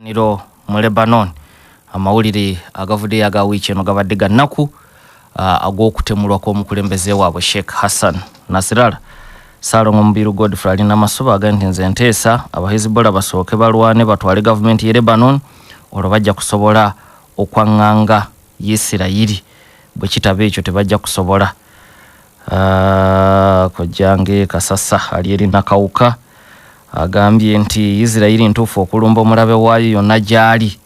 Niro mu Lebanon. Amawulire agavuddeyo aga wiiki eno gabadde ga nnaku, ag'okutemulwa kw'omukulembeze waabwe Sheikh Hassan Nasrallah. Saalongo Mubiru Godfrey alina amasuba aga nti nze nteesa Abahezbollah basooke balwane batwale gavumenti ye Lebanon, olwo bajja kusobola okwaŋŋanga Isirayiri. Bwe kitaba ekyo tebajja kusobola. Kojjange Kasasa ali eri Nakawuka agambye nti Isirayiri ntuufu okulumba omulabe waayo yonna gy'ali.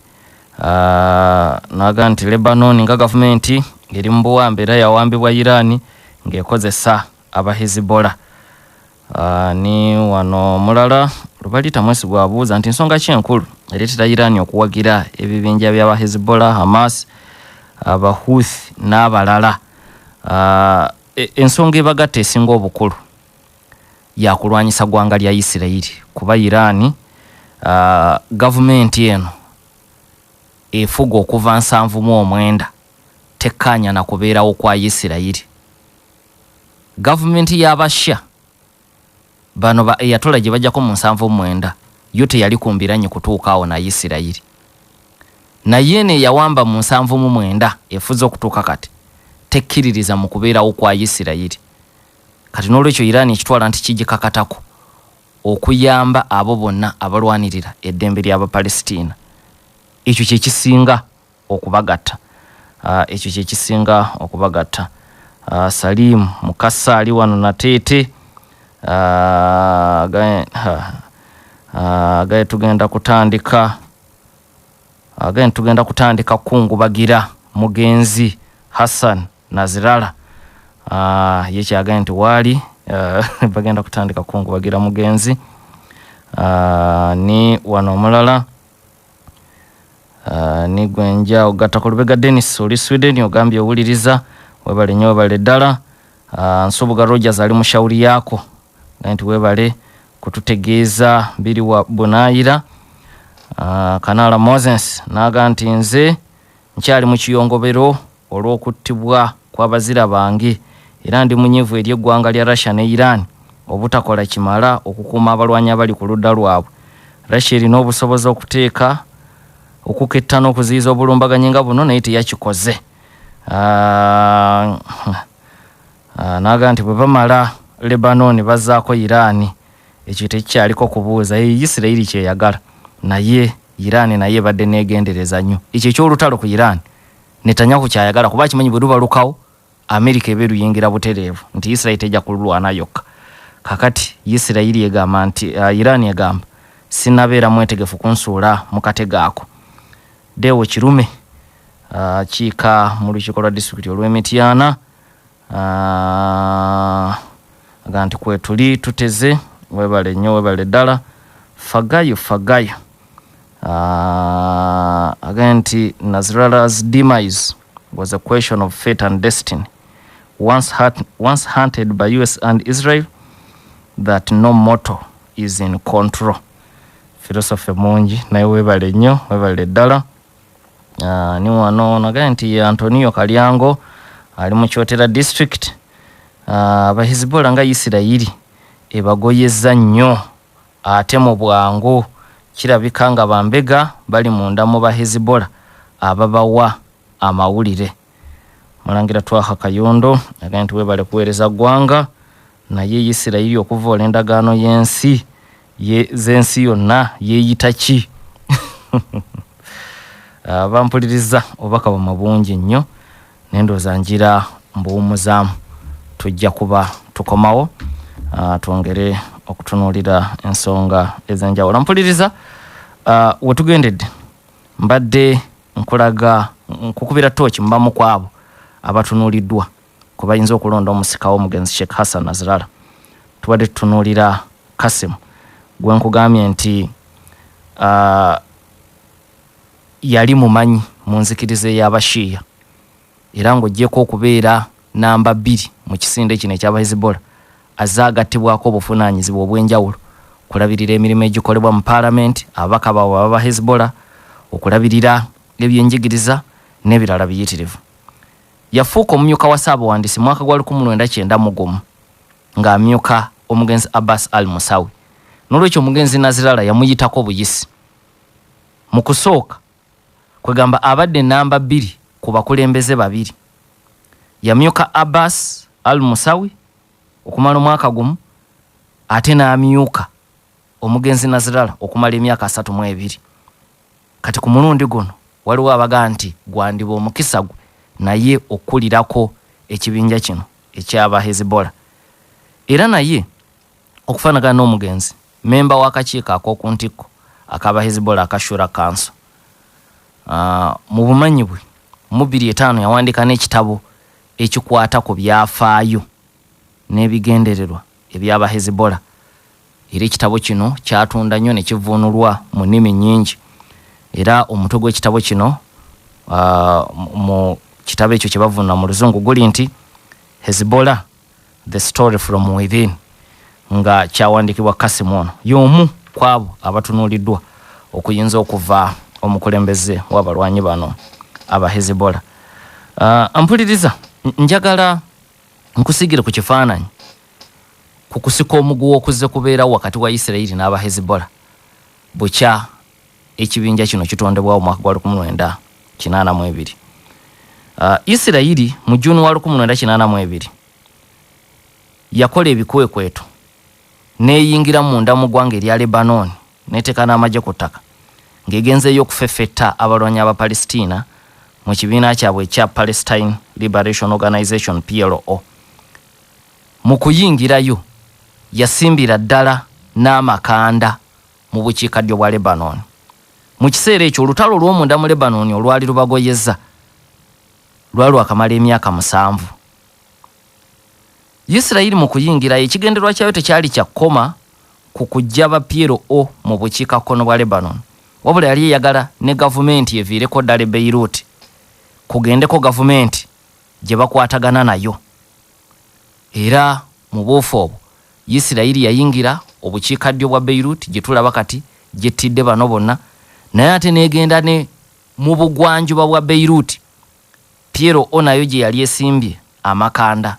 N'agamba nti Lebanon nga gavumenti eri mu buwambe era yawambibwa Iran ng'ekozesa Abahezbollah. Ni wano omulala Lubalita Mwesigwa abuuza nti nsonga ki enkulu ereetera Iran okuwagira ebibinja by'Abahezbollah, Hamas, Abahouthi n'abalala? Ensonga ebagatta esinga obukulu yakulwanyisa ggwanga lya Isirayiri, kuba Iran, gavumenti eno efuga okuva 79 tekkaanya na kubeerawo kwa Isirayiri. Gavumenti y'Abashia bano ba eyatola gye bajjako mu 79 yo teyali kumbiranye kutuuka awo na Isirayiri, naye eno eyawamba mu 79 efuze okutuuka kati tekkiririza mu kubeerawo kwa Isirayiri. Kati n'olwekyo Iran ekitwala nti kigikakatako okuyamba abo bonna abalwanirira eddembe ly'Abapalestina. Ekyo kyekisinga okubagatta, ekyo kyekisinga okubagatta. Salim Mukasa ali wano Nateete, agaye tugenda kutandika, agaye tugenda kutandika kungubagira mugenzi Hassan Nasrallah. Ye kyagaye nti waali bagenda kutandika kungubagira mugenzi. Ni wano omulala, ni gwenja ogatta ku Lubega Dennis oli Sweden, ogambye owuliriza, webale nnyo, webale ddala. Nsubuga Rogers ali mu shawuli yako nti webale kututegeeza biri wa Bunaayira. Kanala Moses naga nti nze nkyali mu kiyongobero olw'okuttibwa kw'abazira bange, era ndi munyivu eri eggwanga lya Russia ne Iran obutakola kimala okukuuma abalwanyi abali ku ludda lwabwe. Russia erina obusobozi okuteeka okuketta n'okuziyiza obulumbaganyi nga buno, naye teyakikoze. Naga nti bwe bamala Lebanon bazzaako Iran, ekyo tekikyaliko kubuuza. Isirayiri kyeyagala, naye Iran naye ebadde neegendereza nnyo. Ekyo ekyolutalo ku Iran Netanyahu kyayagala, kuba akimanyi bwe lubalukawo Amerika eba eruyingira butereevu nti Isirayiri tejja kululwana yokka. Kakati Isirayiri egamba nti, Iran egamba sinabeera mwetegefu kunsuula mu katego ako. Dewo Kirume kiika mu lukiiko lwa disitulikiti olw'Emityana, aga nti kwetuli tuteze, webale nnyo, webale ddala. Fagayo Fagayo agaye nti Nasrallah's demise was a question of fate and destiny, once hunted by US and Israel, that no mortal is in control. Philosophy mungi, naye webale nnyo, webale ddala. Ni wano nagaye nti Antonio Kalyango ali mu Kyotera district, Abahezbollah nga Isirayiri ebagoyezza nnyo ate mu bwangu, kirabika nga bambega bali munda mu Bahezbollah ababawa amawulire. Mulangira Twaha Kayondo agambye nti webale kuweereza ggwanga, naye Isirayiri okuvoola endagaano y'ensi z'ensi yonna yeeyita ki? Bampuliriza obubaka bwamwe bungi nnyo, nendowooza njira mbuwumuzaamu, tujja kuba tukomawo, twongere okutunuulira ensonga ez'enjawulo. Mpuliriza, wetugendedde mbadde nkulaga nkukubira tooki mubamu ku abo abatunuuliddwa kwe bayinza okulonda omusika w'omugenzi Sheikh Hassan Nasrallah. Tubadde tutunuulira Kasimu gwe nkugambye nti yali mumanyi mu nzikiriza ey'Abashiya, era ng'oggyeko okubeera namba 2 mu kisinde kino eky'Abahezbollah, azze agattibwako obuvunaanyizibwa obw'enjawulo, okulabirira emirimu egikolebwa mu paalamenti, ababaka baabwe ababa Hezbollah, okulabirira ebyenjigiriza n'ebirala biyitirivu. Yafuuka omumyuka wa ssaabawandiisi mu mwaka gwa 1991 ng'amyuka omugenzi Abbas Al Musawi. N'olwekyo omugenzi Nasrallah yamuyitako buyisi. Mu kusooka, kwegamba abadde namba 2 ku bakulembeze babiri. Yamyuka Abbas al Musawi okumala omwaka gumu, ate n'amyuka omugenzi Nasrallah okumala emyaka 32. Kati ku mulundi guno waliwo abaga nti gwandiba omukisa gwe naye okulirako ekibinja kino ekyaba Hezbollah. Era naye okufaanagana n'omugenzi, memba w'akakiiko ak'oku ntikko akaba Hezbollah aka Shura Council. Mu bumanyi bwe mu 2005 yawandiika n'ekitabo ekikwata ku byafaayo n'ebigendererwa ebyaba Hezbollah. Era ekitabo kino kyatunda nnyo ne kivuunulwa mu nnimi nnyingi. Era omutwe gw'ekitabo kino, mu kitabo ekyo kye bavuunula mu Luzungu, guli nti "Hezbollah: The Story from Within", nga kyawandiikibwa Kasimu. Ono y'omu ku abo abatunuuliddwa okuyinza okuva omukulembeze w'abalwanyi bano aba Hezbollah. Mpuliriza, njagala nkusigire ku kifaananyi ku kusika omuguwa okuzze kubeerawo wakati wa Isirayiri n'aba Hezbollah bukya ekibinja kino kitondebwawo mwaka gwa 1982. Isirayiri mu Juni wa 1982 yakola ebikwekweto n'eyingira munda mu ggwanga erya Lebanon, n'eteeka n'amagye ku ttaka ng'egenzeeyo okufeffetta abalwanyi Abapalestina mu kibiina kyabwe ekya Palestine Liberation Organization, PLO. Mu kuyingirayo yasimbira ddala n'amakanda mu bukiikaddyo bwa Lebanon. Mu kiseera ekyo olutalo olw'omunda mu Lebanon olwali lubagoyeza lwali lwakamala emyaka 7. Isirayiri mu kuyingirayo ekigendererwa kyayo tekyali kya kkoma ku kuggya ba PLO mu bukiikakkono bwa Lebanon, wabula yali eyagala ne gavumenti eviireko ddala e Beirut, kugendeko gavumenti gye bakwatagana nayo. Era mu buufu obwo Isirayiri yayingira obukiikaddyo bwa Beirut gye tulaba kati gyettidde bano bonna, naye ate n'egenda ne mu bugwanjuba bwa Beirut, PLO nayo gye yali esimbye amakanda.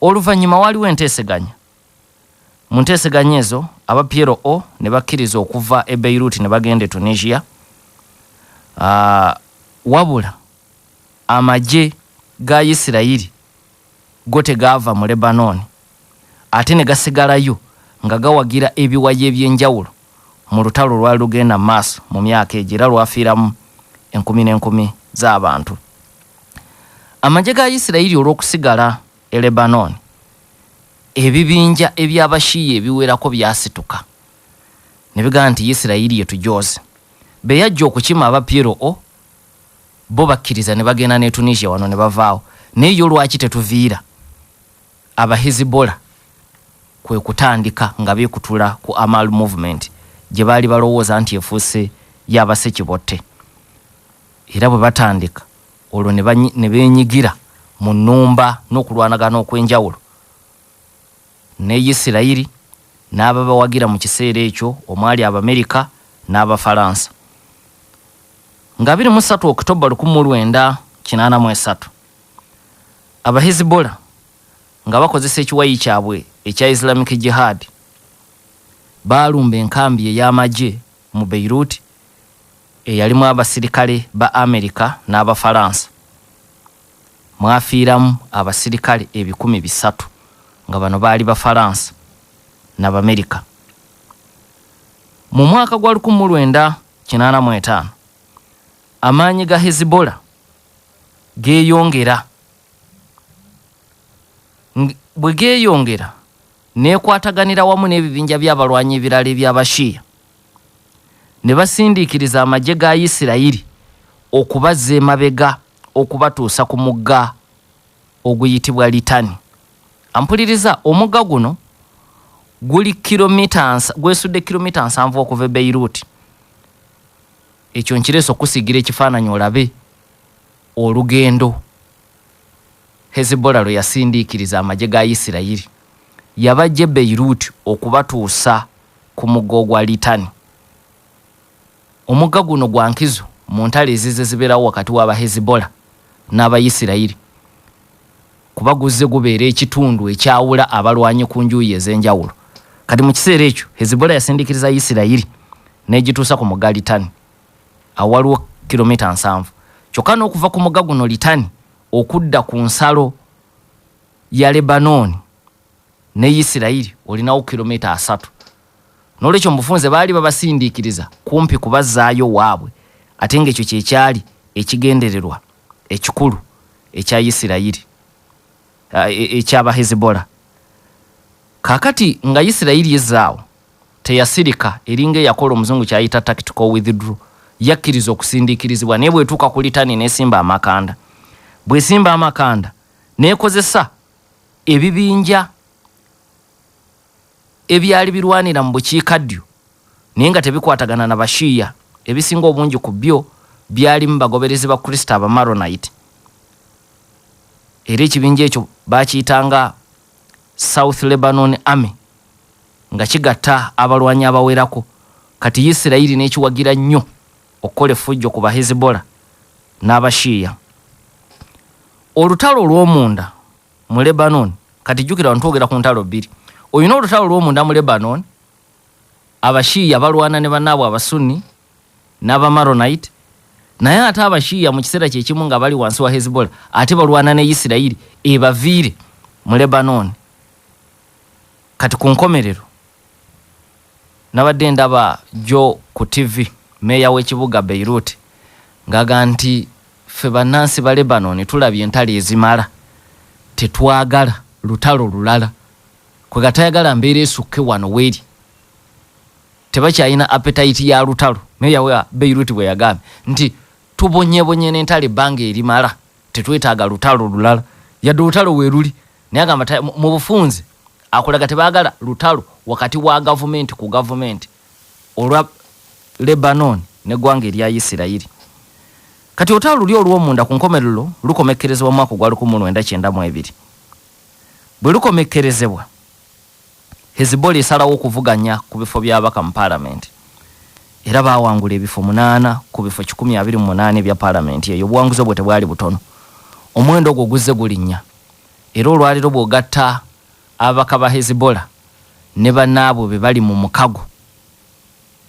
Oluvannyuma waliwo enteeseganya. Mu nteeseganya ezo aba PLO ne bakkiriza okuva e Beirut ne bagenda e Tunisia. Wabula amagye ga Isirayiri go tegaava mu Lebanon, ate ne gasigalayo nga gawagira ebiwayi ebyenjawulo mu lutalo olwali lugenda mu maaso mu myaka egyo, era lwafiiramu enkumi n'enkumi z'abantu. Amagye ga Isirayiri olw'okusigala e Lebanon, ebibinja eby'Abashiya ebiwerako byasituka ne bigamba nti Isirayiri yetujooze. Be yajja okukima aba PLO bo bakkiriza ne bagenda ne Tunisia wano ne bavaawo, naye yo lwaki tetuviira? Aba Hezbollah kwe kutandika nga beekutula ku Amal Movement gye baali balowooza nti efuuse y'abasekibotte. Era bwe batandika olwo ne beenyigira mu nnumba n'okulwanagana okw'enjawulo ne Isirayiri n'ababawagira mu kiseera ekyo, omwali Abamerika n'Abafalansa. Nga 23 Okitoba 1983, Abahezbollah nga bakozesa ekiwayi kyabwe ekya Islamic Jihad baalumba enkambi ey'amagye mu Beirut eyalimu abasirikale ba Amerika n'Abafalansa. Mwafiiramu abasirikale 300,000, nga bano baali Bafalansa n'Abamerika. Mu mwaka gwa 1985 amaanyi ga Hezbollah geeyongera. Bwe geeyongera neekwataganira wamu n'ebibinja by'abalwanyi ebirala eby'Abashiya ne basindiikiriza amagye ga Isirayiri okubazza emabega okubatuusa ku mugga oguyitibwa Litani. Ampuliriza, omugga guno guli gwesudde kilomita 70 okuva e Beirut. Ekyo nkireese okusiigira ekifaananyi olabe olugendo Hezbollah lwe yasindiikiriza amagye ga Isirayiri. Yabajja e Beirut okubatuusa ku mugga ogwa Litani. Omugga guno gwa nkizo mu ntalo ezize zibeerawo wakati w'Abahezbollah n'Abayisirayiri, kuba guzze gubeera ekitundu ekyawula abalwanyi ku njuyi ez'enjawulo. Kati mu kiseera ekyo Hezbollah yasindiikiriza Isirayiri n'egituusa ku mugga Litani. Awo waliwo kilomita 70. Kyokka n'okuva ku mugga guno Litani okudda ku nsalo ya Lebanooni ne Isirayiri olinawo kilomita 3. N'olwekyo mu bufunze baali babasindiikiriza kumpi kubazzaayo waabwe, ate ng'ekyo kye kyali ekigendererwa ekikulu ekya Isirayiri, ekyaba Hezbollah. Kaakati nga Isirayiri ezzaawo teyasirika, eringa eyakola omuzungu kyayita tactical withdraw, yakkiriza okusindiikirizibwa, naye bw'etuuka ku Litani n'esimba amakanda. Bw'esimba amakanda n'ekozesa ebibinja ebyali birwanira mu bukiikaddyo naye nga tebikwatagana na Bashiya, ebisinga obungi ku byo byalimu bagoberezi ba Kristo Abamaronite, era ekibinja ekyo bakiyitanga South Lebanon Army, nga kigatta abalwanyi abawerako. Kati Isirayiri n'ekiwagira nnyo okukola effujjo ku Bahezbollah n'Abashiya. Olutalo olw'omunda mu Lebanon, kati jjukira wano twogera ku ntalo bbiri, olina olutalo olw'omunda mu Lebanon, Abashiya balwana ne bannaabwe Abasunni n'Abamaronite, naye ate Abashiya mu kiseera kyekimu nga bali wansi wa Hezbollah ate balwana ne Isirayiri ebaviire mu Lebanon. Kati ku nkomerero nabadde ndaba jo ku TV meeya w'ekibuga Beirut ng'aga nti ffe bannansi ba Lebanon tulabye entalo ezimala, tetwagala lutalo lulala, kwega tayagala mbeera esukke wano weeri, tebakyalina appetite ya lutalo. Meeya wa Beirut bwe yagambye nti tubonyebonye n'entalo ebbanga erimala, tetwetaaga lutalo lulala, yadde olutalo weeruli, naye agamba mu bufunze akulaga tebaagala lutalo wakati wa gavumenti ku gavumenti olwa Lebanon n'eggwanga erya Isirayiri. Kati olutalo luli olw'omunda ku nkomerero lukomekkerezebwa mu mwaka ogwa 1992. Bwe lukomekkerezebwa, Hezbollah esalawo okuvuganya ku bifo by'ababaka mu paalamenti, era baawangula ebifo 8 ku bifo 128 ebya paalamenti eyo. Obuwanguzi obwo tebwali butono, omuwendo ogwo guzze gulinnya, era olwaleero bw'ogatta ababaka ba Hezbollah ne bannaabwe be bali mu mukago,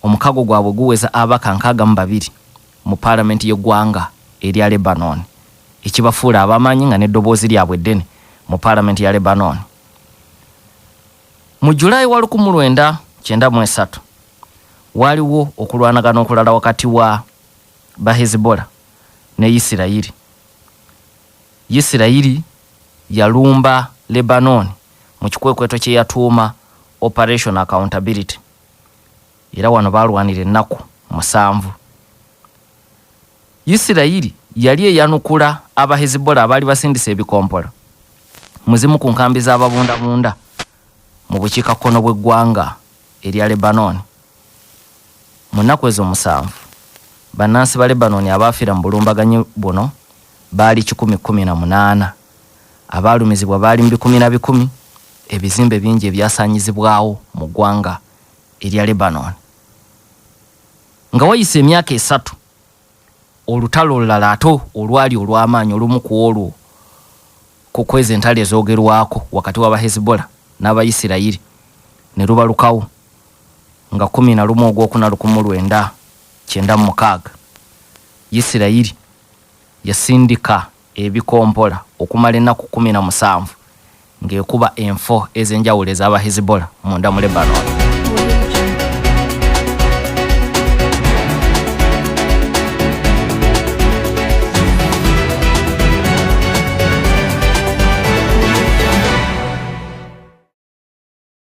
omukago gwabwe guweza ababaka 62 mu paalamenti y'eggwanga erya Lebanon, ekibafuula abamanyi nga n'eddoboozi lyabwe ddene mu paalamenti ya Lebanon. Mu Julayi wa 1993 waaliwo okulwanagana okulala wakati wa ba Hezbollah ne Isirayiri. Isirayiri yalumba Lebanon mu kikwekweto kye yatuuma Operation Accountability, era wano baalwanira ennaku 7. Isirayiri yali eyanukula aba Hezbollah abaali basindise ebikompola mu zimu ku nkambi z'ababundabunda mu bukiikakkono bw'eggwanga erya Lebanon. Mu nnaku ezo 7 bannansi ba Lebanon abaafiira mu bulumbaganyi buno baali 118, abaalumizibwa baali mu bikumi na bikumi, ebizimbe bingi ebyasaanyizibwawo mu ggwanga erya Lebanon. Nga wayise emyaka 3, olutalo olulala ate olwali olw'amaanyi olumu ku olwo ku kweza entalo ezoogerwako wakati w'aba Hezbollah n'Abayisirayiri ne lubalukawo nga 11 Ogwokuna 1996. Isirayiri yasindika ebikompola okumala ennaku 17 ng'ekuba enfo ez'enjawulo ez'aba Hezbollah munda mu Lebanon.